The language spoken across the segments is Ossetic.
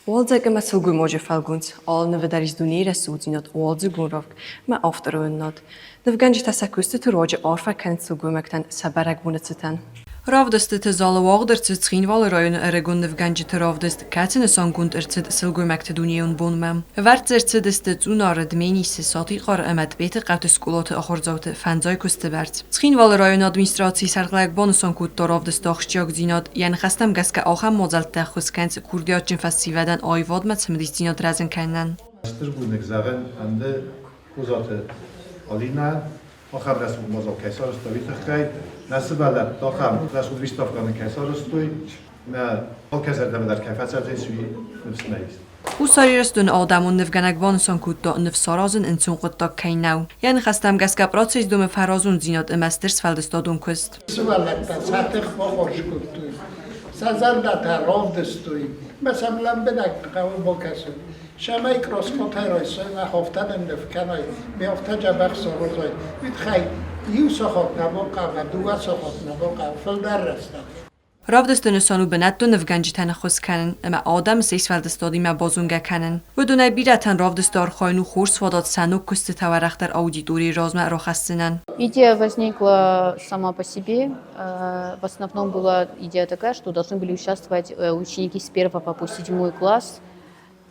Уалдзӕг ӕмӕ сылгоймаджы фӕлгонц алы нывы дӕр ис дунейы рӕсугъддзинад, уалдзыгон равг ӕмӕ авторы уынынад. Нывгӕнджытӕ сӕ куыстыты руаджы арфӕ кӕнынц сылгоймӕгтӕн сӕ бӕрӕгбоны цытӕн. Равдыстыты залы уагъд ӕрцыд Цхинвалы районы ӕрыгон нывгӕнджыты равдыст, кӕцы нысангонд ӕрцыд сылгоймӕгты дунейон бонмӕ. Ӕвӕрд дзы ӕрцыдысты Цъунары, Дменисы, Сатихъары ӕмӕ Тъбеты хъӕуты скъолаты ахуырдзауты фӕндзай куысты бӕрц. Цхинвалы районы администрацийы сӕргълӕууӕг банысан кодта равдысты ахсджиагдзинад, йӕ ныхӕстӕм гӕсгӕ ахӕм мадзӕлттӕ ӕххуыс кӕнынц курдиатджын фӕсивӕдӕн аивадмӕ цымыдисдзинад рӕзын кӕнынӕн. Стыр бузныг зӕгъын фӕнды Козаты Алинӕ, ахӕм рӕсугъд мадзал кӕй сарӕзта, уый тыххӕй. Нӕ сывӕллӕттӕ ахӕм рӕсугъд выставкӕ кӕй сарӕзтой, мӕ алкӕй зӕрдӕмӕ дӕр кӕй фӕцӕудзӕнис, уый ныфс мӕ ис. Хуссар Ирыстоны адӕмон нывгӕнӕг банысан кодта, ныв саразын ӕнцон хъуыддаг кӕй нӕу. Йӕ ныхӕстӕм гӕсгӕ процесс домы фӕразондзинад ӕмӕ стыр сфӕлдыстадон куыст. Сывӕллӕттӕ сӕ тых бахорз кодтой, сӕ зӕрдӕтӕ равдыстой, ӕмӕ сӕм лӕмбынӕг хъӕуы бакӕсын, цӕмӕй кроскотӕй райсой ӕмӕ афтӕ нынныв кӕной, ме афтӕ дзӕбӕх саразой. Уый тыххӕй иу сахат нӕ бахъӕуы, дыууӕ сахат нӕ бахъӕуы, фылдӕр рӕстӕг. Равдысты нысан у бынӕттон нывгӕнджытӕн ӕххуыс кӕнын ӕмӕ адӕмы се сфӕлдыстадимӕ базонгӕ кӕнын. Уыдонӕй бирӕтӕн равдысты архайын у хорз фадат сӕ ног куыстытӕ уӕрӕхдӕр аудиторийы размӕ рахӕссынӕн. Идея возникла сама по себе. В основном была идея такая, что должны были участвовать ученики с первого по седьмой класс.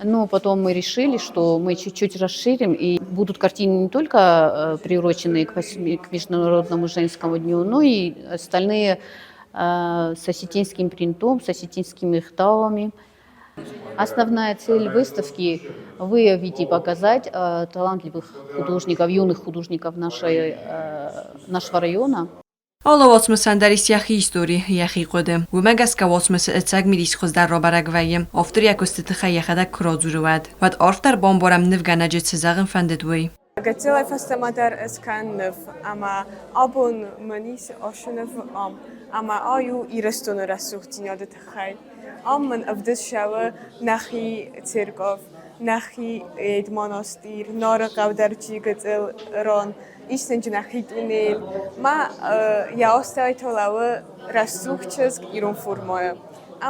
Но потом мы решили, что мы чуть-чуть расширим, и будут картины не только приуроченные к Международному женскому дню, но и остальные с осетинским принтом, с осетинскими хталами. Основная цель выставки – выявить и показать талантливых художников, юных художников нашего района. Алы уацмысӕн дӕр ис йӕхи истори, йӕхи хъуыды. Уымӕ гӕсгӕ уацмысы ӕцӕг мидис хуыздӕр рабӕрӕг вӕййы, автор йӕ куысты тыххӕй йӕхӕдӕг куы радзуры, уӕд. Уӕд арфдӕр бамбарӕм нывгӕнӕджы цы зӕгъын фӕндыд, уый. Гыццылӕй фӕстӕмӕ дӕр ӕз кӕнын ныв, ӕмӕ абон мын ис ацы ныв ам, ӕмӕ ай у Ирыстоны рӕсугъддзинады тыххӕй. Ам мын ӕвдисӕуы нӕхи церков, нӕхи монастыр, Нары хъӕу дӕр чи гыццыл ран, ис нын нӕхи тъунел. Ма йӕ астӕуӕй та лӕууы рӕсугъд чызг ирон формӕйы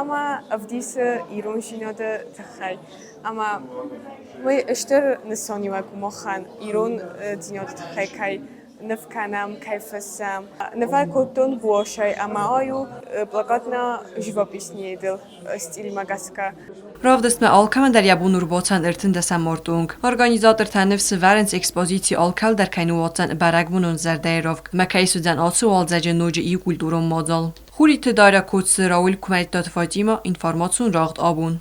ӕмӕ ӕвдисы ирондзинады тыххӕй. Ӕмӕ уый стыр нысаниуӕг у махӕн ирондзинады тыххӕй кӕй ныв кӕнӕм, кӕй фыссӕм. Нывӕй кодтон гуашӕй ӕмӕ ай у плакат на живописниедыл стилмӕ гӕсгӕ. Равдыстмӕ алкӕмӕн дӕр йӕ бон у ӕрбацӕуын ӕртындӕсӕм марты онг. Организатортӕ ныфс ӕвӕрынц экспозици алкӕуыл дӕр кӕй ныууадздзӕн бӕрӕгбонон зӕрдӕйы равг ӕмӕ кӕй суыдзӕн ацы уалдзӕджы ноджы иу культурон мадзал. Хуриты Дарья Коцты, Рауль Куымӕридтаты Фатимӕ, информацион рагъд абон.